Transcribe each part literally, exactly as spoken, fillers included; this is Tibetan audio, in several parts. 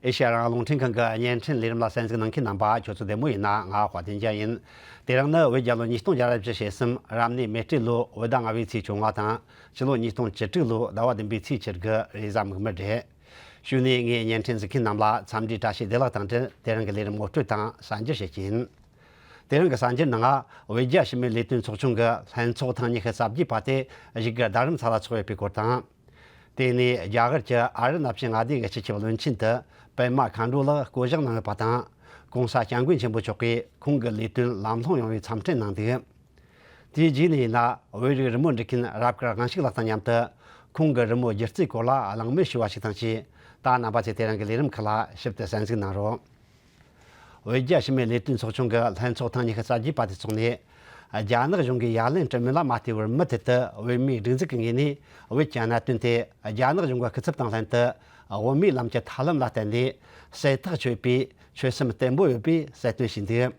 ཨེ་ཤ་ཡ་རང་དབང་རླུང་འཕྲིན་ཁང་གི་བརྙན་འཕྲིན་ལས་རིམ་ལ་གསན་གཟིགས་གནང་མཁན་རྣམ་པ་ཁྱོད་ཚོ་བདེ་མོ་ཡིན་ན། ང་དཔལ་ལྡན་རྒྱལ་ཡིན། དེ་རིང་ནི་བོད་རྒྱལ་ལོ་ཉིས་སྟོང་བརྒྱ་ར་བཅུ་ཞེ་གསུམ། རབ་གནས་མེ་སྤྲེལ་ལོ་བོད་ཟླ་ལྔ་པའི་ཚེས་བཅོ་ལྔ་དང་། ཕྱི་ལོ་ཉིས་སྟོང་བཅུ་དྲུག་ལོའི་ཟླ་བ་བདུན་པའི་ཚེས་བཅུ་དགུ་རེས་གཟའ་མིག་དམར་རེད། གཞུག་ནས་ངས་བརྙན་འཕྲིན་གཟིགས་མཁན་རྣམས་ལ་འཚམས་འདྲིའི་བཀྲ་ཤིས་བདེ་ལེགས་དང་འབྲེལ། དེ་རིང་གི་ལས་རིམ་ངོ་སྤྲོད་དང་གསར་འགྱུར་བཤད་ཀྱི་ཡིན། དེ་རིང་གི་གསར་འགྱུར་ནང་། བོད་རྒྱ་ཕྱི་མི་ལས་དོན་ཚོགས་ཆུང་གི་ལྷན་ཚོགས་ཐེངས་ཉི་ཤུ་རྩ་བརྒྱད་པ་དེ་གཞུག་གི་རྡ་རམ་ས་ལ་འཚོགས་ཡོད་པའི་སྐོར་དང་། དེ་ནས་རྒྱ་གར་གྱི་ཨ་རི་ནབ་ཆི་མངའ་སྡེ་གི་སྤྱི་ཁྱབ་བློན་ཆེན་དུ་པད་མ་མཁའ་འགྲོ་ལགས་བསྐོ་གཞག་གནང་ཡོད་པ་དང་། ྋགོང་ས་ྋསྐྱབས་མགོན་ཆེན་པོ་མཆོག་གིས་ཁོང་གི་ལས་དོན་ལམ་ལྷོང་ཡོང་བའི་འཚམས་འཕྲིན་གནང་འདུག། དེའི་རྗེས་ནས་ཡིན་ན། བོད་རིགས་རི་མོ་འབྲི་མཁན་རབ་དཀར་དབང་ཕྱུག་ལགས་དང་མཉམ་དུ་ཁོང་གི་རི་མོ་སྒྱུ་རྩལ་སྐོར་ལ་གླེང་མོལ་ཞུས་པ་ཞིག་དང་བཅས། ད་རྣམ་པ་ཚོས་དེ་རིང་གི་ལས་རིམ་ཁག་ལ་ཞིབ་ཏུ་གསན་གཟིགས་གནང་རོགས། བོད་རྒྱ་ཕྱི་མི་ལས་དོན་ཚོགས་ཆུང་གི་ལྷན་ཚོགས་ཐེངས་ཉི་ཤུ་རྩ་བརྒྱད་པ་དེ་ཚོགས་ནས། རྒྱ་ནག་གཞུང་གིས་ཡ་ལན་སྤྲད་མིན་ལ་མ་ལྟོས་པར་མུ་མཐུད་དུ་བོད་མིའི་སྒྲིག་འཛུགས་ཀྱི་ངོས་ནས་བོད་ཀྱི་གནད་དོན་དེ་རྒྱ་ནག་གཞུང་གི་སྐུ་ཚབ་དང་ལྷན་དུ། དབུ་མའི་ལམ་གྱི་ཐབས་ལམ་ལ་བརྟེན་ནས་གསལ་ཐག་ཆོད་པའི་ཆོད་སེམས་བརྟན་པོ་ཡོད་པའི་གསལ་སྟོན་བྱས་འདུག།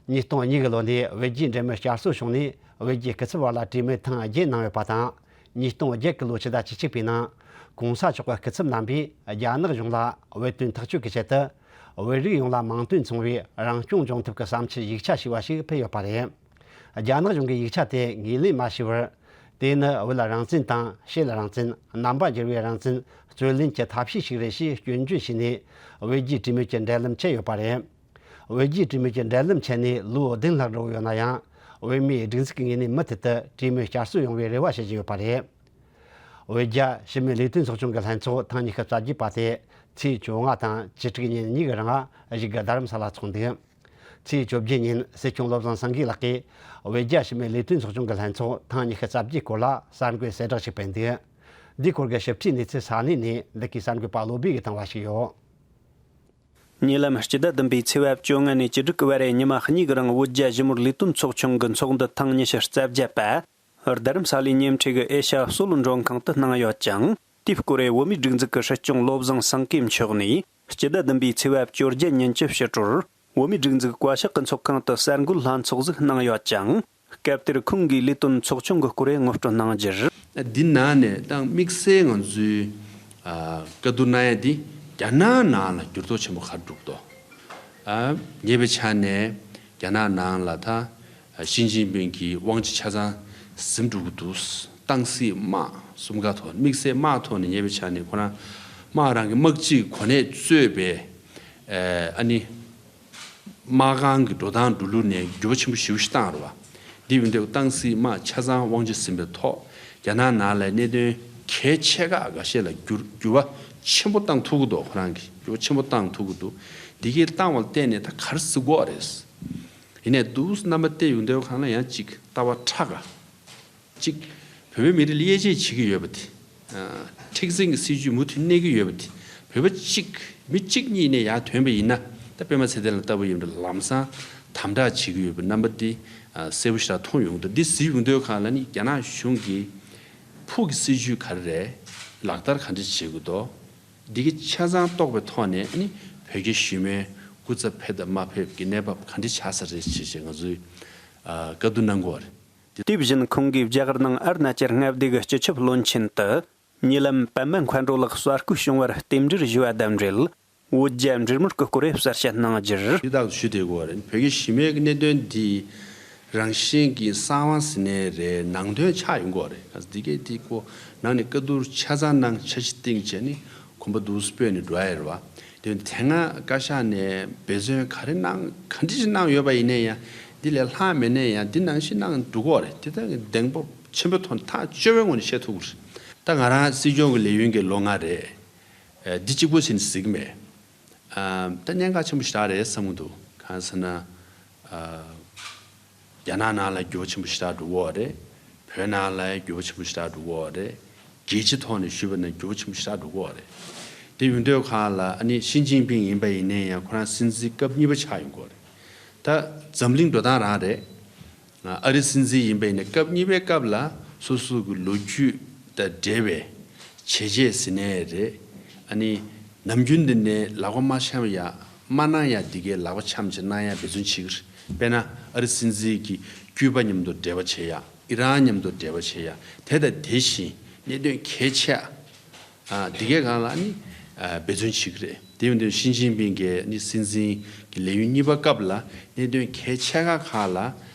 ཉིས་སྟོང་གཉིས་གི་ལོ་ནས་བོད་རྒྱའི་འབྲེལ་མོལ་བསྐྱར་གསོ་བྱུང་ནས། བོད་རྒྱའི་སྐུ་ཚབ་བར་ལ་གྲོས་མོལ་ཐེངས་བརྒྱད་གནང་ཡོད་པ་དང་། ཉིས་སྟོང་བརྒྱད་གི་ལོའི་ཕྱི་ཟླ་བཅུ་གཅིག་པའི་ནང་། ྋགོང་ས་མཆོག་གི་སྐུ་ཚབ་རྣམ་པས་རྒྱ་ནག་གཞུང་ལ་བོད་དོན་ཐག་གཅོད་ཀྱི་ཆེད་དུ། བོད་རིགས་ཡོངས་ལ་མིང་དོན་མཚུངས་པའི་རང་སྐྱོང་ལྗོངས་ཐོབ་ཀྱི་བསམ་འཆར་ཡིག་ཆ་ཞེས་པ་ཞིག་ཕུལ་ཡོད་པ་རེད། རྒྱ་ནག་གཞུང་གིས་ཡིག་ཆ་དེ་ངོས་ལེན་མ་བྱས་པར། དེ་ནི་བོད་རང་བཙན་དང་ཤེལ་རང་བཙན། རྣམ་པ་འགྱུར་བའི་རང་བཙན་རྩོད་ལེན་གྱི་ཐབས་ཤེས་ཤིག་རེད་ཞེས་སྐྱོན་བརྗོད་བྱས་ནས། བོད་རྒྱའི་གྲོས་མོལ་གྱི་འབྲེལ་ལམ་ཆད་ཡོད་པ་རེད། བོད་རྒྱའི་གྲོས་མོལ་གྱི་འབྲེལ་ལམ་ཆད་ནས་ལོ་བདུན་ལྷག་འགྲོ་གི་ཡོད་ན་ཡང་། བོད་མིའི་སྒྲིག་འཛུགས་ཀྱི་ངོས་ནས་མུ་མཐུད་དུ་གྲོས་མོལ་བསྐྱར་གསོ་ཡོང་བའི་རེ་བ་བྱེད་ཀྱི་ཡོད་པ་རེད། བོད་རྒྱ་ཕྱི་མི་ལས་དོན་ཚོགས་ཆུང་གི་ལྷན་ཚོགས་ཐེངས་ཉི་ཤུ་རྩ་བརྒྱད་པ་དེ་ཚེས་བཅོ་ལྔ་དང་བཅུ་དྲུག་ཉིན་གཉིས་ཀྱི་རིང་གཞུག་གི་རྡ་རམ་ས་ལ་འཚོགས་འདུག། ཚེས་བཅོ་བརྒྱད་ཉིན་སྲིད་སྐྱོང་བློ་བཟང་སེང་གེ་ལགས་ཀྱིས་བོད་རྒྱ་ཕྱི་མི་ལས་དོན་ཚོགས་ཆུང་གི་ལྷན་ཚོགས་ཐེངས་ཉི་ཤུ་རྩ་བརྒྱད་སྐོར་ལ་གསར་འགོད་གསལ་བསྒྲགས་ཤིག་སྤེལ་འདུག། འདིའི་སྐོར་གྱི་ཞིབ་ཕྲའི་གནས་ཚུལ་ས་གནས་ནས་འདི་གའི་གསར་འགོད་པ་བློ་བྷེ་གིས་བཏང་བ་ཞིག་ཡོད། ཉེ་ལམ་སྤྱི་ཟླ་བདུན་པའི་ཚེས་པ་བཅོ་ལྔ་ནས་བཅུ་དྲུག་གི་བར་ཉི་མ་གཉིས་ཀྱི་རིང་བོད་རྒྱ་ཞི་མོལ་ལས་དོན་ཚོགས་ཆུང་གི་ཚོགས་འདུ་ཐེངས་ཉི་ཤུ་རྩ་བརྒྱད་པ། རྡ་རམ་ས་ལའི་ཉེ་འཁྲིས་ཀྱི་ཨེ་ཤ་ཡ་སོ་ལོ་མགྲོན་ཁང་དུ་གནང་ཡོད་ཅིང་། དེའི་སྐོར་བོད་མིའི་སྒྲིག་འཛུགས་ཀྱི་སྲིད་སྐྱོང་བློ་བཟང་སེང་གེ་མཆོག་ནས་སྤྱི་ཟླ་བདུན་པའི་ཚེས་པ་བཅོ་བརྒྱད་ཉིན་གྱི་ཕྱི་དྲོར་བོད་མིའི་སྒྲིག་འཛུགས་བཀའ་ཤག་གི་ཚོགས་ཁང་དུ་གསར་འགོད་ལྷན་ཚོགས་ཤིག་གནང་ཡོད་ཅིང་། སྐབས་དེར་ཁོང་གིས་ལས་དོན་ཚོགས་ཆུང་གི་སྐོར་ངོ་སྤྲོད་གནང་རྒྱུར། འདི་ནང་ནས་ད་དམིགས་བསལ་ང་ཚོའི་ཨ་བཀའ་བསྡུར་གནང་ཡ་འདི་རྒྱ་ནག་ནང་ལ་འགྱུར་ལྡོག་ཆེན་པོ་ག་རེ་འགྲོ་གི་འདུག། ཨ་ཉེ་བའི་ཆར་ནས་རྒྱ་ནག་ནང་ལ་ད་ཞི་ཅིན་ཕིང་གི་དབང་ཆ་ཆ་ཚང་ཟིན་འགྲོ་གི་འདུག། ཏང་སྲིད་དམག་གསུམ་ཀ་ཐོག་དམིགས་བསལ་དམག་ཐོག་ནས་ཉེ་བའི་ཆར་ནས་ཁོ་རང་དམག་རང་གི་དམག་སྤྱིའི་གོ་གནས་རྩོད་པའི་ཨ་ནི། དམག་ཁང་གི་འགྲོ་སྟངས་འགྲོ་ལུགས་ནས་འགྱུར་བ་ཆེན་པོ་ཞེ་པོ་ཞིག་བཏང་རེད་བ། འདི་ཡིན་དུས་ཏང་སྲིད་དམག་ཆ་ཚང་དབང་ཆ་ཟིན་པའི་ཐོག་རྒྱ་ནག་ནང་ལ་གནད་དོན་གལ་ཆེ་ཁག་འགའ་ཤས་ལ་འགྱུར་འགྱུར་བ་ཆེན་པོ་བཏང་ཐུབ་ཀྱི་འདུག། ཁོ་རང་གིས་འགྱུར་བ་ཆེན་པོ་བཏང་ཐུབ་ཀྱི་འདུག། འདི་གའི་བཏང་བ་ལ་བརྟེན་ནས་ད་ག་རེ་ཟེར་དགོས་རེད། ཡིན་ནའི་འདུག་རྣམ་པ་བལྟས་ཡོང་དུས་གང་ལ་ཡང་ཅིག་ལྟ་བ་ཕྲ་ག་ཅིག་བོད་པའི་མི་རིགས་ལ་དབྱེ་འབྱེད་བྱེད་ཀྱི་ཡོད་པ་དེ། ཨ་མཁྲེགས་འཛིན་གྱི་སྲིད་ཇུས་མུ་མཐུད་གནས་ཀྱི་ཡོད་པ་དེ། བོད་པ་གཅིག་མི་གཅིག་གཉིས་ནས་ཡར་ཐོན་པ་ཡིན་ན་ད་པད་མ་ཚེ་བརྟན་ལགས་ལྟ་བུ་ཡིན་པ་ལམ་སང་དམ་དྲག་བྱེད་ཀྱི་ཡོད་པའི་རྣམ་པ་དེ་ཨ་གསལ་པོ་ཞེ་དྲག་མཐོང་ཡོང་གི་འདུག། འདི་གཟིགས་ཡོང་དུས་གང་ལ་ནི་རྒྱ་ནག་གཞུང་གིས་ཕུགས་ཀྱི་སྲིད་ཇུས་ག་རེ་རེད། ལག་བསྟར་ག་འདྲ་བྱེད་དགོས་འདུག། འདི་གི་ཆ་ཚང་རྟོགས་པའི་ཐོག་ནས་ནི་བོད་རྒྱ་ཞི་མོལ་སྐུ་ཚབ་ཕེབས་དང་མ་ཕེབས་ཀྱི་གནས་བབ་ག་འདྲ་ཆགས་ས་རེད་ཅེས་ང་ཚོས་ཨ་བཀའ་བསྡུར་གནང་གི་ཡོད་རེད། དེ་བཞིན་ཁོང་གིས་རྒྱ་གར་ནང་ཨ་རུ་ན་ཅལ་མངའ་སྡེ་གི་སྤྱི་ཁྱབ་བློན་ཆེན་དུ་ཉེ་ལམ་པད་མ་མཁའ་འགྲོ་ལགས་གསར་བསྐོས་བྱུང་བར་རྟེན་འབྲེལ་ཞུ་བ་དང་འབྲེལ། བོད་རྒྱ་འབྲེལ་མོལ་གྱི་སྐོར་གསལ་བཤད་གནང་རྒྱུར། དེ་དག་ཞུ་བདེ་གོ་རེད། བོད་ཀྱི་ཞི་མོལ་གྱི་གནད་དོན་འདི་རང་བཞིན་གྱི་གསང་བ་ཟིན་ནའི་རེད། ནང་དོན་ཆགས་ཡོང་གོ་རེད། འདི་གས་འདི་ཀོ་ནང་ནས་བཀའ་བསྡུར་ཆ་ཚང་གནང་། འཆར་གཞི་བཏིང་བྱས་ནི་གོམ་པ་འདུག་སྤོས་ནས་འགྲོ་ཡ་རེད་བ། དེ་དེ་སྔ་བཀའ་ཤག་ནས་འབད་བརྩོན་ག་རེ་གནང་ག་འདྲ་ཞིག་གནང་ཡོད་པ་ཡིན་ནའི་ཡང་འདི་ལས་ལྷག་མེད་ནའི་ཡང་འདི་ནང་བཞིན་གནང་འགྲོ་གོ་རེད། དེ་ལྟར་གདེང་སྤོབས་ཆེན་པོའི་ཐོག་ནས་ཐག་བཅད་པའི་ངོས་ནས་བཤད་ཐུབ་ཀྱི་རེད། ད་ང་རང་སྲིད་སྐྱོང་གི་ལས་ཡུན་གྱི་ལོ་ལྔ་རེད། ཨ་འདི་གཅིག་པོ་ཟིན་ཟིག་མེད། ཨ་ད་གནད་འགག་ཆེན་པོ་ཞེ་དྲག་རེད་བསམ་གྱི་འདུག། གང་ཟེར་ན། ཨ་རྒྱ་ནག་ནང་ལ་འགྱུར་བ་ཆེན་པོ་ཞེ་དྲག་འགྲོ་གི་ཡོད་རེད། བོད་ནང་ལ་འགྱུར་བ་ཆེན་པོ་ཞེ་དྲག་འགྲོ་གི་ཡོད་རེད། རྒྱལ་སྤྱི་ཐོག་ནས་ཞུས་པ་ན་འགྱུར་བ་ཆེན་པོ་ཞེ་དྲག་འགྲོ་གི་ཡོད་རེད། དེ་ཡིན་དུས་གང་ལ་ཨ་ནི་ཞི་ཅིན་ཕིང་ཡིན་པ་ཡིན་ནའི་ཡང་ཁོ་རང་སྲིད་འཛིན་སྐབས་གཉིས་པ་ཆགས་ཡོང་གི་ཡོད་རེད། ད་འཛམ་གླིང་འགྲོ་སྟངས་རང་རེད། ཨ་རི་སྲིད་འཛིན་ཡིན་པ་ཡིན་ན་སྐབས་གཉིས་པའི་སྐབས་ལ་སོ་སོ་གི་ལོ་རྒྱུས་དང་འབྲེལ་བའི་བྱས་རྗེས་ཟིན་ནའི་རེད། ཨ་ནི་ནམ་རྒྱུན་འདི་ནས་ལག་པ་མ་འཆང་ཡ་མ་གནང་ཡ་འདི་གའི་ལག་པ་འཆང་བྱས་གནང་ཡ་འབད་བརྩོན་བྱེད་ཀྱི་རེད། དཔེར་ན་ཨ་རི་སྲིད་འཛིན་གྱིས་ཀྱུ་པ་མཉམ་དུ་འབྲེལ་བ་བྱེད་ཡ། ཨི་རན་མཉམ་དུ་འབྲེལ་བ་བྱེད་ཡ། དེ་དང་དེ་བཞིན་གནད་དོན་གལ་ཆེ་ཨ་འདི་གའི་སྒང་ལ་ནི་ཨ་འབད་བརྩོན་བྱེད་ཀྱི་རེད། དེ་ཡིན་དུས་ཞི་ཅིན་ཕིང་གིས་ནི་སྲིད་འཛིན་གྱི་ལས་ཡུན་གཉིས་པ་སྐབས་ལ་གནད་དོན་གལ་ཆེ་ཁག་ཁག་ལ་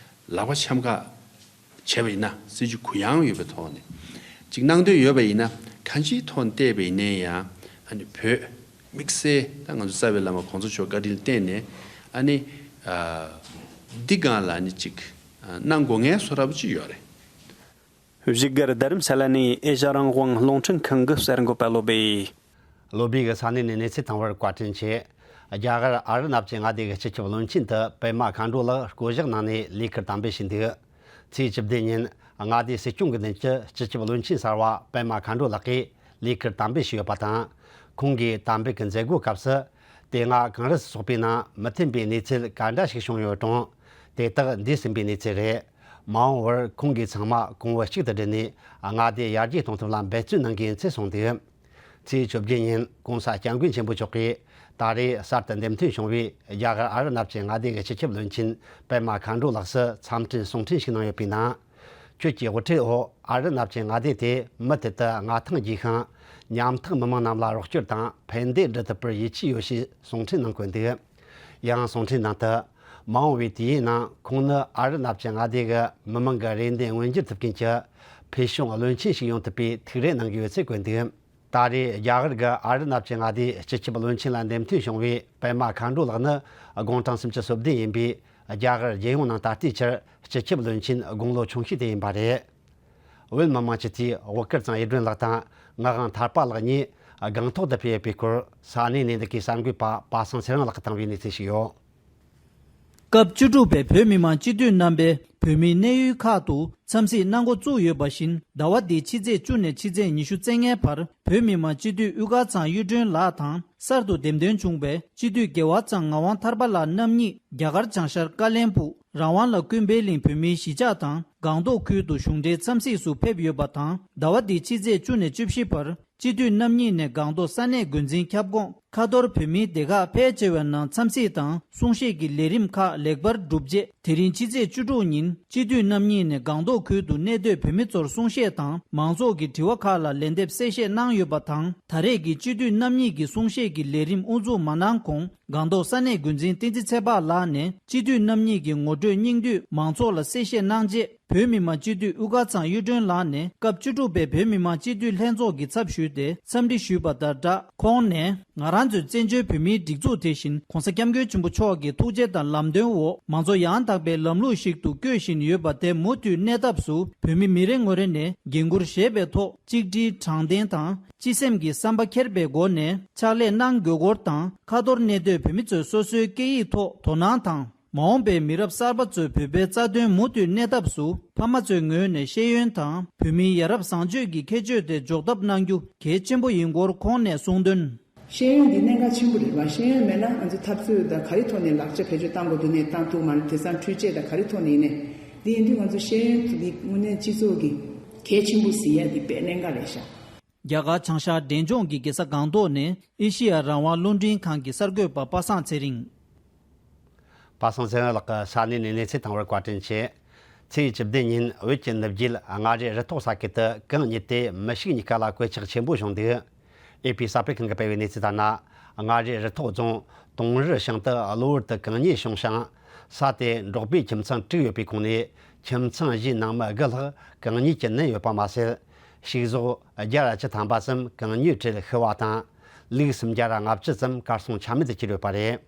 ལག་པ་འཆང་ག་བྱས་པ་ཡིན་ན། སྲིད་ཇུས་གུ་ཡངས་ཡོད་པའི་ཐོག་ནས་ཅིག་གནང་འདོད་ཡོད་པ་ཡིན་ན། གང་ཅིའི་ཐོག་ནས་བལྟས་པ་ཡིན་ན་ཡང་ཨ་ནི་བོད་དམིགས་བསལ་ད་ང་ཚོ་རྩ་བའི་བླ་མ་༸གོང་ས་མཆོག་བཀའ་དྲིན་བརྟེན་ནས་ཨ་ནི་ཨ་འདི་སྒང་ལ་ཨ་ནི་ཅིག་ཨ་གནང་དགོས་ངེས་བཟོ་འདྲ་པོ་ཅིག་ཡོད་རེད། བཞུགས་སྒར་རྡ་རམ་ས་ལ་ནས་ཨེ་ཤ་རང་དབང་རླུང་འཕྲིན་ཁང་གི་གསར་འགོད་པ་བློ་བྷེ། བློ་བྷེ་གིས་ས་གནས་ནས་གནས་ཚུལ་བཏང་བར་བཀའ་དྲིན་ཆེ། རྒྱ་གར་ཨ་རི་ནབ་ཅི་མངའ་སྡེ་གི་སྤྱི་ཁྱབ་བློན་ཆེན་དུ་པད་མ་མཁའ་འགྲོ་ལགས་བསྐོ་གཞག་གནང་ནས་ལས་ཁུར་དམ་འབུལ་ཞུས་འདུག། ཚེས་བཅུ་བདུན་ཉིན་མངའ་སྡེའི་སྲིད་སྐྱོང་གི་མདུན་གྱི་སྤྱི་ཁྱབ་བློན་ཆེན་གསར་བ་པད་མ་མཁའ་འགྲོ་ལགས་ཀྱིས་ལས་ཁུར་དམ་འབུལ་ཞུས་ཡོད་པ་དང་། ཁོང་གིས་དམ་འབུལ་གྱི་མཛད་སྒོའི་སྐབས་སུ། དེ་སྔ་གངས་རི་སོགས་པའི་ནང་མི་མཐུན་པའི་གནས་ཚུལ་ག་འདྲ་ཞིག་བྱུང་ཡོད་རུང་། དེ་དག་འདས་ཟིན་པའི་གནས་ཚུལ་རེད། མ་འོངས་པར་ཁོང་གིས་ཚང་མ་གོང་བུ་གཅིག་ཏུ་བསྒྲིལ་ནས་མངའ་སྡེ་ཡར་རྒྱས་གཏོང་ཐབས་ལ་འབད་བརྩོན་གནང་གི་ཡིན་ཚུལ་གསུངས་འདུག། ཚེས་བཅོ་བརྒྱད་ཉིན་༸གོང་ས་༸སྐྱབས་མགོན་ཆེན་པོ་མཆོག་གིས་ད་རེས་གསར་དུ་འདེམས་ཐོན་བྱུང་བའི་རྒྱ་གར་ཨ་རི་ནབ་ཅི་མངའ་སྡེ་གི་སྤྱི་ཁྱབ་བློན་ཆེན་པད་མ་མཁའ་འགྲོ་ལགས་སུ་འཚམས་འཕྲིན་གསུང་འཕྲིན་ཞིག་གནང་ཡོད་པའི་ནང་། ཁྱོད་ཀྱི་དབུ་ཁྲིད་འོག་ཨ་རི་ནབ་ཅི་མངའ་སྡེ་དེ་མུ་མཐུད་དུ་མངའ་ཐང་རྒྱས་ཤིང་། ཉམ་ཐག་མི་མང་རྣམས་ལ་རོགས་སྐྱོར་དང་ཕན་བདེ་སྒྲུབ་ཐུབ་པར་ཡིད་ཆེས་ཡོད་ཞེས་གསུང་འཕྲིན་གནང་དགོས་འདུག། ཡང་གསུང་འཕྲིན་ནང་དུ། མ་འོངས་པའི་དུས་ཡུན་ནང་ཁོང་ནི་ཨ་རི་ནབ་ཅི་མངའ་སྡེ་གི་མི་མང་གི་རེ་འདུན་མངོན་འགྱུར་ཐུབ་མཁན་གྱི་ཕུལ་བྱུང་བློན་ཆེན་ཞིག་ཡོང་ཐུབ་པའི་ཐུགས་རེ་གནང་གི་ཡོད་ཚུལ་བཀོད་འདུག། ད་རེས་རྒྱ་གར་གྱི་ཨ་རི་ནབ་ཅི་མངའ་སྡེའི་སྤྱི་ཁྱབ་བློན་ཆེན་ལ་འདེམས་ཐོན་བྱུང་བའི་པད་མ་མཁའ་འགྲོ་ལགས་ནི་དགུང་གྲངས་སུམ་ཅུ་སོ་བདུན་ཡིན་པའི་རྒྱ་གར་རྒྱལ་ཡོངས་ནང་ད་ལྟའི་ཆར་སྤྱི་ཁྱབ་བློན་ཆེན་དགུང་ལོ་ཆུང་ཤོས་དེ་ཡིན་པ་རེད། བོད་མི་མང་སྤྱི་འཐུས་དབུ་དཀར་ཚང་གཡུ་སྒྲོན་ལགས་དང་ངག་དབང་ཐར་པ་ལགས་གཉིས་སྒང་ཐོག་ཏུ་ཕེབས་ཡོད་པའི་སྐོར་ས་གནས་ནས་འདི་གའི་གསར་འགོད་པ་པ་སངས་ཚེ་རིང་ལགས་ཀྱིས་བཏང་བའི་གནས་ཚུལ་ཞིག་ཡོད། སྐབས་བཅུ་དྲུག་པའི་བོད་མི་མང་སྤྱི་འཐུས་རྣམ་པས་བོད་མིའི་གནས་ཡུལ་ཁག་ཏུ་འཚམས་གཟིགས་གནང་འགོ་བཙུགས་ཡོད་པ་བཞིན། ཟླ་བ་འདིའི་ཕྱི་ཚེས་བཅུ་ནས་ཕྱི་ཚེས་ཉི་ཤུ་རྩ་ལྔའི་བར་བོད་མི་མང་སྤྱི་འཐུས་དབུ་དཀར་ཚང་གཡུ་སྒྲོན་ལགས་དང་གསར་དུ་འདེམས་ཐོན་བྱུང་བའི་སྤྱི་འཐུས་རྒྱལ་བ་ཚང་ངག་དབང་ཐར་པ་ལགས་རྣམ་གཉིས་རྒྱ་གར་བྱང་ཤར་ཀ་བློན་སྦུག་རང་དབང་ལ་ཀུན་ཕན་གླིང་བོད་མིའི་གཞིས་ཆགས་དང་སྒང་ཏོག་ཁུལ་དུ་གཞུང་འབྲེལ་འཚམས་གཟིགས་སུ་ཕེབས་ཡོད་པ་དང་། ཟླ་བ་འདིའི་ཕྱི་ཚེས་བཅུ་ནས་བཅུ་བཞི་བར་སྤྱི་འཐུས་རྣམ་གཉིས་ནས་སྒང་ཏོག་ས་གནས་འགོ་འཛིན་ཁྱབ་ཁོངས་ཁ་ཐོར་བོད་མིའི་སྡེ་ཁག་ཕལ་ཆེ་བའི་ནང་འཚམས་གཟིགས་དང་གསུང་བཤད་ཀྱི་ལས་རིམ་ཁག་ལེགས་པར་གྲུབ་རྗེས། དེ་རིང་ཕྱི་ཚེས་བཅུ་དྲུག་ཉིན་སྤྱི་འཐུས་རྣམ་གཉིས་ནས་སྒང་ཏོག་ཁུལ་དུ་གནས་སྡོད་བོད་མི་ཚོར་གསུང་བཤད་དང་མང་ཚོགས་ཀྱི་དྲི་བ་ཁག་ལ་ལན་འདེབས་གསལ་བཤད་གནང་ཡོད་པ་དང་། ད་རེས་ཀྱི་སྤྱི་འཐུས་རྣམ་གཉིས་ཀྱི་གསུང་བཤད་ཀྱི་ལས་རིམ་དབུ་འཛུགས་མ་གནང་གོང་། སྒང་ཏོག་ས་གནས་འགོ་འཛིན་བསྟན་འཛིན་ཚེ་དཔག་ལགས་ནས་སྤྱི་འཐུས་རྣམ་གཉིས་ཀྱི་ངོ་སྤྲོད་སྙིང་བསྡུས་མང་ཚོགས་ལ་གསལ་བཤད་གནང་རྗེས། བོད་མི་མང་སྤྱི་འཐུས་དབུ་དཀར་ཚང་གཡུ་སྒྲོན་ལགས་ནས་སྐབས་བཅུ་དྲུག་པའི་བོད་མི་མང་སྤྱི་འཐུས་ལྷན་ཚོགས་ཀྱི་ཚབ་ཞུས་ཏེ་འཚམས་འདྲི་ཞུས་པ་དང་སྦྲགས། ཁོང་ནས་ང་རང་ཚོའི་བཙན་བྱོལ་བོད་མིའི་སྒྲིག་འཛུགས་དེ་བཞིན་༸གོང་ས་༸སྐྱབས་མགོན་ཆེན་པོ་མཆོག་གི་ཐུགས་རྗེ་དང་ལམ་སྟོན་འོག་མང་གཙོ་ཡང་དག་པའི་ལམ་ལུགས་ཤིག་ཏུ་བསྐྱོད་བཞིན་ཡོད་པ་དེ་མུ་མཐུད་གནས་ཐབས་སུ་བོད་མི་མི་རེ་ངོ་རེ་ནས་འགན་འཁུར་བཞེས་པའི་ཐོག་གཅིག་སྒྲིལ་དྲང་བདེན་དང་སྤྱི་སེམས་ཀྱི་བསམ་པ་འཁྱེར་པའི་སྒོ་ནས་ཕྱག་ལས་གནང་དགོས་སྐོར་དང་། ཁ་ཐོར་གནས་སྡོད་བོད་མི་ཚོས་སོ་སོའི་སྐད་ཡིག་ཐོག་དོ་སྣང་དང་། མ་འོངས་པའི་མི་རབས་གསར་པ་ཚོས་བོད་པའི་རྩ་དོན་མུ་མཐུད་གནས་ཐབས་སུ་ཕ་མ་ཚོའི་ངོས་ནས་ཤེས་ཡོན་དང་བོད་མིའི་ཡ་རབས་བཟང་སྤྱོད་ཀྱི་ཁྱད་ཆོས་དེ་འཇོག་ཐབས་གནང་རྒྱུ་གལ་ཆེན་པོ་ཡིན་སྐོར་ཁོང་ནས་གསུངས་དོན། ཤེས་ཡོན་འདི་གནད་འགག་ཆེན་པོ་རེད་བ། ཤེས་ཡོན་མེད་ན་ང་ཚོ་འཐབ་རྩོད་དང་ག་རེ་ཐོག་ནས་ལག་ཆ་བེད་སྤྱོད་བཏང་དགོས་འདུག་ནས་བཏང་ཐུབ་མ་རེད། དེང་སང་འཕྲུལ་ཆས་དང་ག་རེ་ཐོག་ནས་ཡིན་ནའི། འདི་ཡིན་དུས་ང་ཚོ་ཤེས་ཡོན་འདི་དངོས་གནས་སྤྱི་ཚོགས་ཀྱི་གལ་ཆེན་པོ་ཟིན་ཡ་འདི་དཔེ་གནད་འགག་རེད་ཤག། རྒྱ་གར་བྱང་ཤར་འབྲས་ལྗོངས་ཀྱི་རྒྱལ་ས་སྒང་ཏོག་ནས་ཨེ་ཤེ་ཡ་རང་དབང་རླུང་འཕྲིན་ཁང་གི་གསར་འགོད་པ་པ་སངས་ཚེ་རིང་། པ་སངས་ཚེ་རིང་ལགས་ཀྱིས་ས་གནས་ནས་གནས་ཚུལ་བཏང་བར་བཀའ་དྲིན་ཆེ། ཚེས་བཅུ་བདུན་ཉིན་བོད་ཀྱི་ནུབ་རྒྱུད་མངའ་རིས་རུ་ཐོག་ས་ཁུལ་དུ་གངས་རྙིད་དེ་མི་ཞིག་གཉིས་ཀ་ལ་གོད་ཆག་ཆེན་པོ་བྱུང་འདུག། ཨེ་ཕི་གསར་སྤེལ་ཁང་གིས་སྤེལ་བའི་གནས་ཚུལ་ལྟར་ན། མངའ་རིས་རུ་ཐོག་རྫོང་དུང་རི་ཞང་དུ་གློ་བུར་དུ་གངས་རྙིད་བྱུང་ཞིང་། ས་དེ་འབྲོག་པའི་ཁྱིམ་ཚང་དྲུག་ཡོད་པའི་ཁོངས་ནས་ཁྱིམ་ཚང་བཞིའི་ནང་མི་དགུ་ལྷག་གངས་རྙིད་ཀྱིས་ནད་ཡོད་པ་མ་ཟད། ཕྱུགས་ཟོག་བརྒྱ་དང་བཅུ་ཐམ་པ་ཙམ་གངས་རྙིད་ཁྲོད་ཤི་བ་དང་། ལུག་སུམ་བརྒྱ་དང་ལྔ་བཅུ་ཙམ་གར་སོང་ཆ་མེད་དུ་གྱུར་ཡོད་པ་རེད།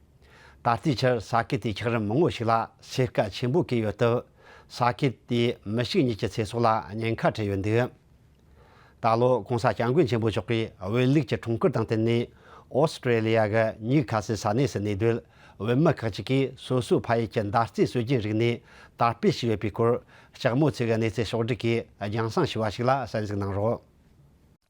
ད་ལྟའི་ཆར་ས་ཁུལ་དེའི་འཁྱགས་རོམ་མང་བོ་ཞིག་ལ་སེར་ཁ་ཆེན་པོ་བཀལ་ཡོད་སྟབས། ས་ཁུལ་དེའི་མི་ཞིག་གཉིས་ཀྱི་ཚེ་སྲོག་ལ་ཉེན་ཁ་འཕྲད་ཡོད་འདུག། ད་ལོ་༸གོང་ས་༸སྐྱབས་མགོན་ཆེན་པོ་མཆོག་གིས་བོད་ལུགས་ཀྱི་ཁྲོམ་སྐོར་དང་བསྟུན་ནས་ཨོ་སི་ཀྲེ་ལི་ཡ་གི་ནིའུ་ཁ་སི་ལི་ས་གནས་སུ་གནས་སྡོད་བོད་མི་ཁག་ཅིག་གིས་སོ་སོའི་ཕ་ཡུལ་གྱི་མདའ་རྩེད་སྲོལ་རྒྱུན་རིག་གནས་དར་སྤེལ་བྱས་ཡོད་པའི་སྐོར་ལྕགས་མོ་ཚེ་གི་གནས་ཚུལ་ཕྱོགས་བསྒྲིགས་ཀྱིས་རྒྱང་སྲིང་ཞུས་པ་ཞིག་ལ་གསན་གཟིགས་གནང་རོགས།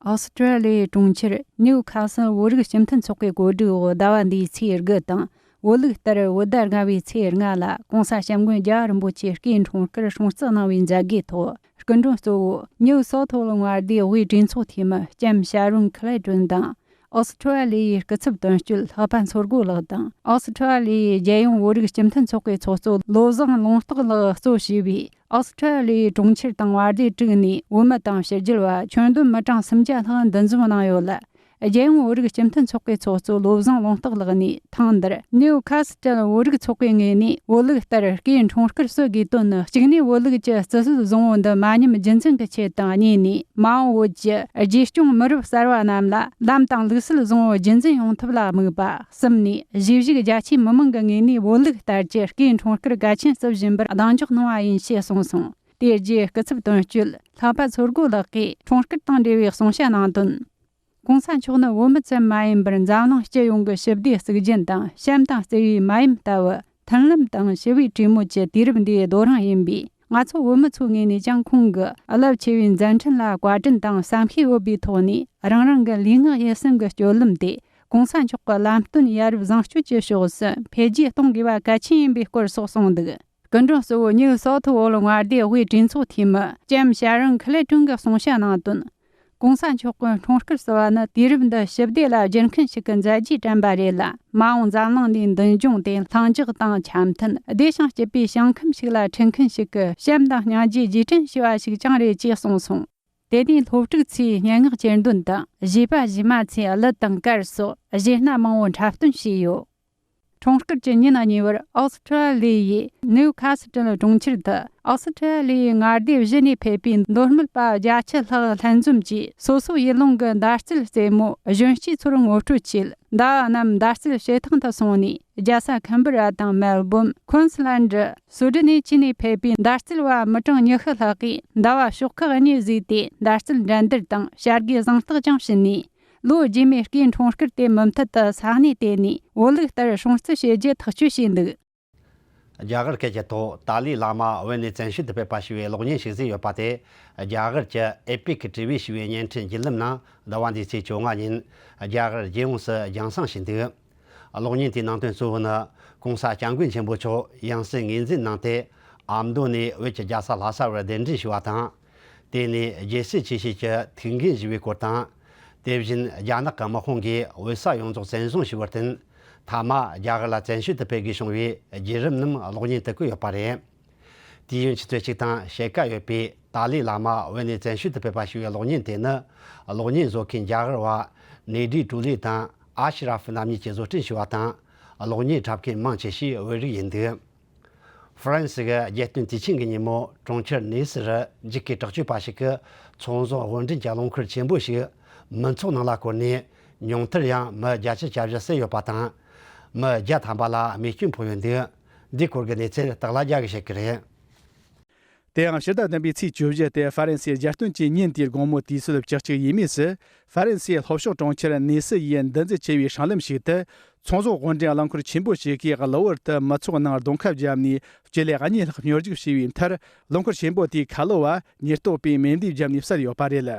ཨོ་སི་ཀྲེ་ལི་ཡའི་གྲོང་ཁྱེར་ནིའུ་ཁ་སི་ལི་བོད་རིགས་སྤྱི་མཐུན་ཚོགས་པའི་གོ་སྒྲིག་འོག་ཟླ་བ་འདིའི་ཚེས་དགུ་དང་། བོད་ལུགས་ལྟར་བོད་ཟླ་ལྔ་བའི་ཚེས་ལྔ་ལ་༸གོང་ས་༸སྐྱབས་མགོན་རྒྱལ་བ་རིན་པོ་ཆེའི་སྐུའི་འཁྲུངས་སྐར་སྲུང་བརྩི་གནང་བའི་མཛད་སྒོའི་ཐོག་སྐུ་མགྲོན་གཙོ་བོ་ནིའུ་སོ་ཐོ་ལི་མངའ་སྡེའི་དབུས་གྲོས་ཚོགས་འཐུས་མི་ལྕམ་ཤ་རོན་ཁི་ལེ་ཏོན་དང་། ཨོ་སི་ཁྲུ་ཨ་ལི་ཡའི་སྐུ་ཚབ་དོན་གཅོད་ལྷག་པ་མཚོ་སྒོ་ལགས་དང་། ཨོ་སི་ཁྲུ་ཨ་ལི་ཡའི་རྒྱལ་ཡོངས་བོད་རིགས་སྤྱི་མཐུན་ཚོགས་པའི་ཚོགས་གཙོ་བློ་བཟང་ལུང་རྟོགས་ལགས་གཙོ་བྱས་པའི་ཨོ་སི་ཁྲུ་ཨ་ལི་ཡའི་གྲོང་ཁྱེར་དང་བར་བརྒལ་དྲུག་ནས་བོད་མི་དང་ཕྱི་རྒྱལ་བ་ཁྱོན་བསྡོམས་མི་གྲངས་སུམ་བརྒྱ་ལྷག་འདུ་འཛོམས་གནང་ཡོད་ལ། རྒྱལ་ཡོངས་བོད་རིགས་སྤྱི་མཐུན་ཚོགས་པའི་ཚོགས་གཙོ་བློ་བཟང་ལུང་རྟོགས་ལགས་ནས། ཐེངས་འདིར་ནིའུ་ཁ་སི་ཊལ་བོད་རིགས་ཚོགས་པའི་ངོས་ནས་བོད་ལུགས་ལྟར་སྐུའི་འཁྲུངས་སྐར་གསོལ་དགོས་དོན་ནི། གཅིག་ནས་བོད་ལུགས་ཀྱི་རྩི་སྲོལ་བཟང་བོ་འདི་མ་ཉམས་རྒྱུན་འཛིན་གྱི་ཆེད་དང་། གཉིས་ནས་མ་འོངས་བོད་ཀྱི་རྒྱུད་སྐྱོང་མི་རབས་གསར་བ་རྣམས་ལ་ལམ་དང་ལུགས་སྲོལ་བཟང་བོ་རྒྱུན་འཛིན་ཡོང་ཐབས་ལ་དམིགས་པ། གསུམ་ནས་གཞིས་བཞུགས་རྒྱ་ཆེའི་མི་མང་གི་ངོས་ནས་བོད་ལུགས་ལྟར་གྱི་སྐུའི་འཁྲུངས་སྐར་གལ་ཆེན་བརྩི་བཞིན་པར་གདེང་འཇོག་གནང་བ་ཡིན་ཞེས་གསུངས་སོང་། དེའི་རྗེས་སྐུ་ཚབ་དོན་གཅོད་ལྷག་པ་མཚོ་སྒོ་ལགས་ཀྱིས་འཁྲུངས་སྐར་དང་འབྲེལ་བའི་གསུང་བཤད་གནང་དོན། གོང་ས་མཆོག་ནི་བོད་མི་ཙམ་མ་ཡིན་པར་འཛམ་གླིང་སྤྱི་ཡོངས་ཀྱི་ཞི་བདེའི་གཙུག་རྒྱན་དང་། གཤམ་དང་བརྩེ་བའི་མ་ཡུམ་ལྟ་བུ། མཐུན་ལམ་དང་ཞི་བའི་གྲོས་མོལ་གྱི་དུས་རབས་འདིའི་རྡོ་རིང་ཡིན་པས། ང་ཚོ་བོད་མི་ཚོའི་ངོས་ནས་ཀྱང་ཁོང་གི་རླབས་ཆེ་བའི་མཛད་འཕྲིན་ལ་བཀའ་དྲིན་དང་བསམ་ཤེས་ཡོད་པའི་ཐོག་ནས། རང་རང་གི་ལུས་ངག་ཡིད་གསུམ་གྱི་སྤྱོད་ལམ་དེ་གོང་ས་མཆོག་གི་ལམ་སྟོན་ཡ་རབས་བཟང་སྤྱོད་ཀྱི་ཕྱོགས་སུ་འཕེལ་རྒྱས་གཏོང་དགོས་པ་གལ་ཆེན་ཡིན་པའི་སྐོར་སོགས་གསུངས་འདུག་སྐུ་མགྲོན་གཙོ་བོ་ནིའུ་སའོཐ་ཝེལ་མངའ་སྡེའི་དབུས་གྲོས་ཚོགས་འཐུས་མི་ལྕམ་ཤ་རོན་ཁི་ལེ་ཀྲུང་གིས་གསུང་བཤད་གནང་དོན། གོང་ས་མཆོག་གི་འཁྲུངས་སྐར་བསུ་བ་ནི་དུས་རབས་འདི་ཞི་བདེ་ལ་བསྒྱུར་མཁན་ཞིག་གི་མཛད་རྗེས་དྲན་པ་རེད་ལ། མ་འོངས་འཛམ་གླིང་འདིའི་མདུན་ལྗོངས་དེ་ལྷིང་འཇགས་དང་འཆམ་མཐུན། བདེ་ཞིང་སྐྱིད་པའི་ཞིང་ཁམས་ཤིག་ལ་འཁྲིད་མཁན་ཞིག་གི་བྱམས་དང་སྙིང་རྗེའི་རྗེས་དྲན་ཞུ་བ་ཞིག་ཀྱང་རེད་ཅེས་གསུངས་སོང་། དེ་ནས་སློབ་ཕྲུག་ཚོས་སྙན་ངག་གྱེར་འདོན་དང་། གཞས་པ་གཞས་མ་ཚོས་གླུ་དང་གར་སོགས་གཞས་སྣ་མང་བོ་འཁྲབ་སྟོན་བྱས་ཡོད། འཁྲུངས་སྐར་གྱི་ཉིན་གཉིས་པར་ཨོ་སི་ཁྲུ་ལི་ཡའི་ནིའུ་ཁ་སི་ཀྲལ་གྲོང་ཁྱེར་དུ། ཨོ་སི་ཁྲུ་ལི་ཡའི་མངའ་སྡེ་བཞི་ནས་ཕེབས་པའི་མདོ་སྨད་པ་བརྒྱད་ཅུ་ལྷག་ལྷན་འཛོམས་ཀྱིས་སོ་སོའི་ཡུལ་ལུང་གི་མདའ་རྩེད་རྩེད་མོ་གཞོན་སྐྱེས་ཚོར་ངོ་སྤྲོད་ཆེད། མདའ་བ་རྣམས་མདའ་རྩེད་བྱེད་ཐང་དུ་སོང་ནས། རྒྱལ་ས་ཁན་བྷི་ར་དང་མེལ་བོན། ཁུན་སི་ལན་ཌི། སུའུ་ཌི་ནན་བཅས་ནས་ཕེབས་པའི་མདའ་རྩེད་པ་མི་གྲངས་ཉི་ཤུ་ལྷག་གིས་མདའ་བ་ཕྱོགས་ཁག་གཉིས་བཟོས་ཏེ། མདའ་རྩེད་འགྲན་བསྡུར་དང་བྱ་དགའི་གཟེངས་རྟགས་ཀྱང་བྱིན་ནས། ལོ་རྗེས་མའི་སྐུའི་འཁྲུངས་སྐར་དེ་མུ་མཐུད་དུ་ས་གནས་དེ་ནས་བོད་ལུགས་ལྟར་སྲུང་བརྩི་བྱེད་རྒྱུ་ཐག་གཅོད་བྱས་འདུག་རྒྱ་གར་སྐད་ཀྱི་ཐོག་ཏཱ་ལའི་བླ་མ་བོད་ནས་བཙན་བྱོལ་དུ་ཕེབས་པ་ཞེས་པའི་གློག་བརྙན་ཞིག་གཟིགས་ཡོད་པ་དེ། རྒྱ་གར་གྱི་ཨེ་པིག་བྲིས་པའི་ཞེས་པའི་བརྙན་འཕྲིན་བརྒྱུད་ལམ་ནང་ཟླ་བ་འདིའི་ཚེས་བཅོ་ལྔ་ཉིན་རྒྱ་གར་རྒྱལ་ཡོངས་སུ་རྒྱང་སྲིང་བྱས་འདུག་གློག་བརྙན་དེའི་ནང་དོན་གཙོ་བོ་ནི། ྋགོང་ས་ྋསྐྱབས་མགོན་ཆེན་པོ་མཆོག་ཡང་སྲིད་ངོས་འཛིན་གནང་སྟེ། ཨ་མདོ་ནས་བོད་ཀྱི་རྒྱལ་ས་ལྷ་ས་བར་གདན་འདྲེན་ཞུས་པ་དང་། དེ་ནས་རྒྱལ་སྲས་ཆེ་བཞེས་ཀྱི་ཐུགས་འགན་བཞེས་པའི་སྐོར་དང་། དེ་བཞིན་རྒྱ་ནག་གི་དམག་དཔུང་གིས་བོད་ས་ཡོངས་རྫོགས་བཙན་བཟུང་བྱས་པར་བརྟེན། མཐའ་མ་རྒྱ་གར་ལ་བཙན་བྱོལ་དུ་ཕེབས་དགོས་བྱུང་བའི་བརྒྱུད་རིམ་རྣམས་གློག་བརྙན་དུ་བཀོད་ཡོད་པ་རེད། དུས་ཡུན་ཆུ་ཚོད་གཅིག་དང་ཕྱེད་ཀ་ཡོད་པའི་ཏཱ་ལའི་བླ་མ་བོད་ནས་བཙན་བྱོལ་དུ་ཕེབས་པ་ཞེས་པའི་གློག་བརྙན་དེ་ནི། གློག་བརྙན་བཟོ་མཁན་རྒྱ་གར་བ་ནེ་ཌི་ཀྲུ་ལི་དང་ཨ་ཤི་ར་ཧྥི་རྣམ་གཉིས་ཀྱིས་བཟོ་སྐྲུན་བྱས་པ་དང་། གློག་བརྙན་འཁྲབ་མཁན་མང་ཆེ་ཤོས་བོད་རིགས་ཡིན་འདུག་ཧྥ་རན་སི་གི་རྒྱལ་སྟོན་དུས་ཆེན་གྱི་ཉིན་མོ་གྲོང་ཁྱེར་ནེ་སི་རུ་འཇིགས་སྐུལ་དྲག་སྤྱོད་པ་ཞིག་གིས་ཚོང་ཟོག་དབོར་འདྲེན་གྱི་རླངས་འཁོར་ཆེན་པོ་ཞིག་མི་ཚོགས་ནང་ལ་བསྐོར་ནས། ཉུང་མཐར་ཡང་མི་བརྒྱད་ཅུ་གྱ་བཞི་བསད་ཡོད་པ་དང་། མི་བརྒྱ་ཐམ་པ་ལ་རྨས་སྐྱོན་ཕོག་ཡོད་འདུག་འདིའི་སྐོར་གྱི་གནས་ཚུལ་སྟག་ལྷ་རྒྱལ་གྱིས་བཤད་ཀྱི་རེད། དེ་ཡང་ཕྱི་ཟླ་བདུན་པའི་ཚེས་བཅུ་བཞི་སྟེ་ཧྥ་རན་སིའི་རྒྱལ་སྟོན་གྱི་ཉིན་དེའི་དགོང་མོ་དུས་ཚོད་བཅུ་གཅིག་ཡས་མས་སུ། ཧྥ་རན་སིའི་ལྷོ་ཕྱོགས་གྲོང་ཁྱེར་ནེ་སི་ཡི་འདུ་འཛི་ཆེ་བའི་སྲང་ལམ་ཞིག་ཏུ། ཚོང་ཟོག་དབོར་འདྲེན་རླངས་འཁོར་ཆེན་པོ་ཞིག་གིས་གློ་བུར་དུ་མི་ཚོགས་ནང་རྡུང་ཁ་བརྒྱབ་ནས། སྤྱི་ལེ་གཉིས་ལྷག་སྨྱོ་རྒྱུག་བྱས་པའི་མཐར། རླངས་འཁོར་ཆེན་པོ་དེའི་ཁ་ལོ་བ་ཉེན་རྟོག་པས་མེ་མདས་བརྒྱབ་ནས་བསད་ཡོད་པ་རེད།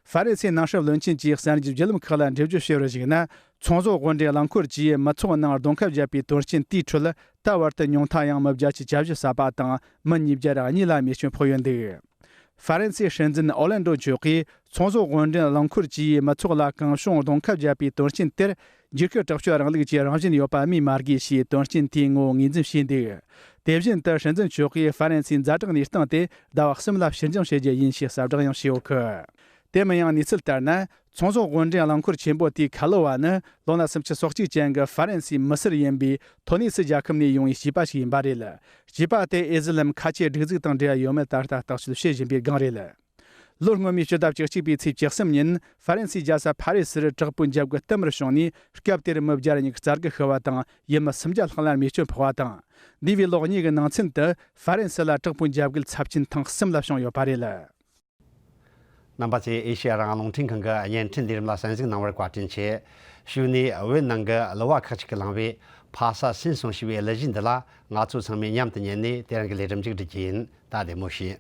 ཧྥ་རན་སིའི་ནང་སྲིད་བློན་ཆེན་གྱིས་གསར་འགྱུར་བརྒྱུད་ལམ་ཁག་ལ་འགྲེལ་བརྗོད་བྱས་པར་གཞིགས་ན། ཚོང་ཟོག་དབོར་འདྲེན་རླངས་འཁོར་གྱིས་མི་ཚོགས་ནང་རྡུང་ཁ་བརྒྱབ་པའི་དོན་རྐྱེན་དེའི་ཁྲོད། ད་བར་དུ་ཉུང་མཐའ་ཡང་མི་བརྒྱད་ཅུ་གྱ་བཞི་བསད་པ་དང་། མི་ཉིས་བརྒྱ་རེ་གཉིས་ལ་རྨས་སྐྱོན་ཕོག་ཡོད་འདུག་ཧྥ་རན་སིའི་སྲིད་འཛིན་ཨོ་ལན་ཌོ་མཆོག་གིས། ཚོང་ཟོག་དབོར་འདྲེན་རླངས་འཁོར་གྱིས་མི་ཚོགས་ལ་གང་བྱུང་རྡུང་ཁ་བརྒྱབ་པའི་དོན་རྐྱེན་དེར། འཇིགས་སྐུལ་དྲག་སྤྱོད་རིང་ལུགས་ཀྱི་རང་བཞིན་ཡོད་པ་སྨོས་མ་དགོས་ཞེས་དོན་རྐྱེན་དེའི་ངོ་བོ་ངོས་འཛིན་བྱས་འདུག་དེ་བཞིན་དུ་སྲིད་འཛིན་མཆོག་གིས་ཧྥ་རན་སིའི་ཛ་དྲག་གནས་སྟངས་དེ་ཟླ་བ་གསུམ་ལ་ཕྱིར་འགྱངས་བྱེད་རྒྱུ་ཡིན་ཞེས་གསལ་བསྒྲགས་ཡང་བྱས་ཡོད་གི། དེ་མིན་ཡང་གནས་ཚུལ་ལྟར་ན། ཚོང་ཟོག་དབོར་འདྲེན་རླངས་འཁོར་ཆེན་པོ་དེའི་ཁ་ལོ་བ་ནི་ལོ་ན་སུམ་ཅུ་སོ་གཅིག་ཅན་གྱི་ཧྥ་རན་སིའི་མི་སེར་ཡིན་པས། ཐོ་ནེ་སི་རྒྱལ་ཁབ་ནས་ཡོང་བའི་སྐྱེས་པ་ཞིག་ཡིན་པ་རེད། སྐྱེས་པ་དེ་ཨེ་ཟི་ལམ་ཁ་ཆེའི་སྒྲིག་འཛུགས་དང་འབྲེལ་བ་ཡོད་མེད་ད་ལྟ་བརྟག་དཔྱད་བྱེད་བཞིན་པའི་སྒང་རེད། ལོ་སྔོན་མའི་ཕྱི་ཟླ་བཅུ་གཅིག་པའི་ཚེས་བཅུ་གསུམ་ཉིན་ཧྥ་རན་སིའི་རྒྱལ་ས་ཕ་རི་སིར་དྲག་པོའི་འཇབ་རྒོལ་དུམ་བུར་བྱུང་ནས། སྐབས་དེར་མི་བརྒྱ་རེ་གཉིས་རྩ་རྒོད་ཤི་བ་དང་། ཡུལ་མི་སུམ་བརྒྱ་ལྷག་ལ་རྨས་སྐྱོན་ཕོག་པ་དང་། འདས་པའི་ལོ་གཉིས་ཀྱི་ནང་ཚུན་དུ་ཧྥ་རན་སི་ལ་དྲག་པོའི་འཇབ་རྒོལ་ཚབས་ཆེན་ཐེངས་གསུམ་ལ་བྱུང་ཡོད་པ་རེད། རྣམ་པ་ཚོས་ཨེ་ཤེ་ཡ་རང་དབང་རླུང་འཕྲིན་ཁང་གི་བརྙན་འཕྲིན་ལས་རིམ་ལ་གསན་གཟིགས་གནང་བར་བཀའ་དྲིན་ཆེ། གཞུག་ནས་བོད་ནང་གི་གླུ་བ་ཁག་ཅིག་གིས་བླངས་པའི་ཕ་ས་སུན་སོང་ཞེས་པའི་གླུ་གཞས་འདི་ལ་ང་ཚོ་ཚང་མས་མཉམ་དུ་ཉན་ནས་དེ་རིང་གི་ལས་རིམ་མཇུག་སྒྲིལ་རྒྱུ་ཡིན། ད་བདེ་མོ་བྱོས།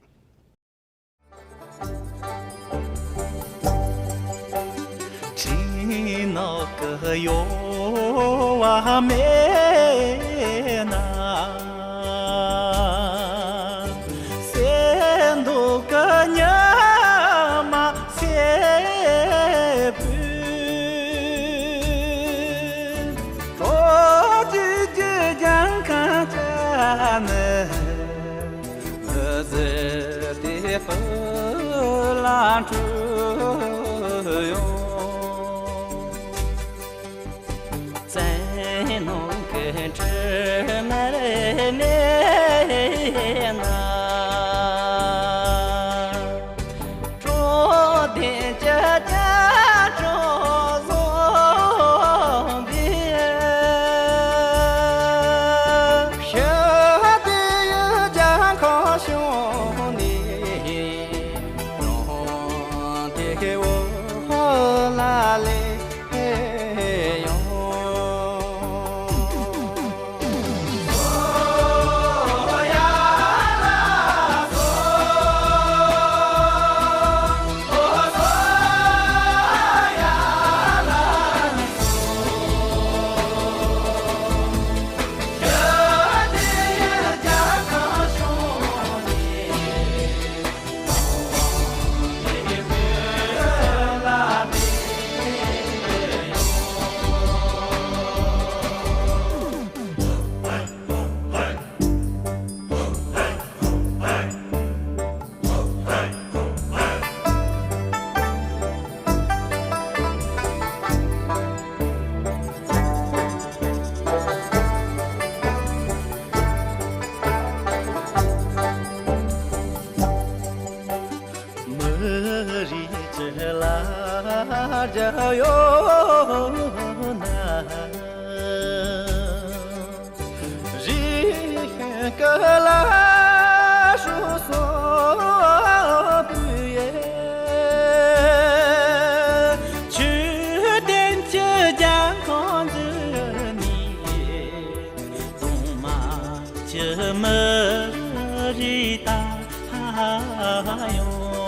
ཡོད་ན། རི་ཤིང་ཀ་ལ་ཧྲུ་སོ་བུ་ཡེ། ཆོས་ལྡན་གྱི་རྒྱལ་ཁོངས་འཛིན་ནི། གོང་མ་ཁྱིམ་མི་རེད་ད་ཡོང་།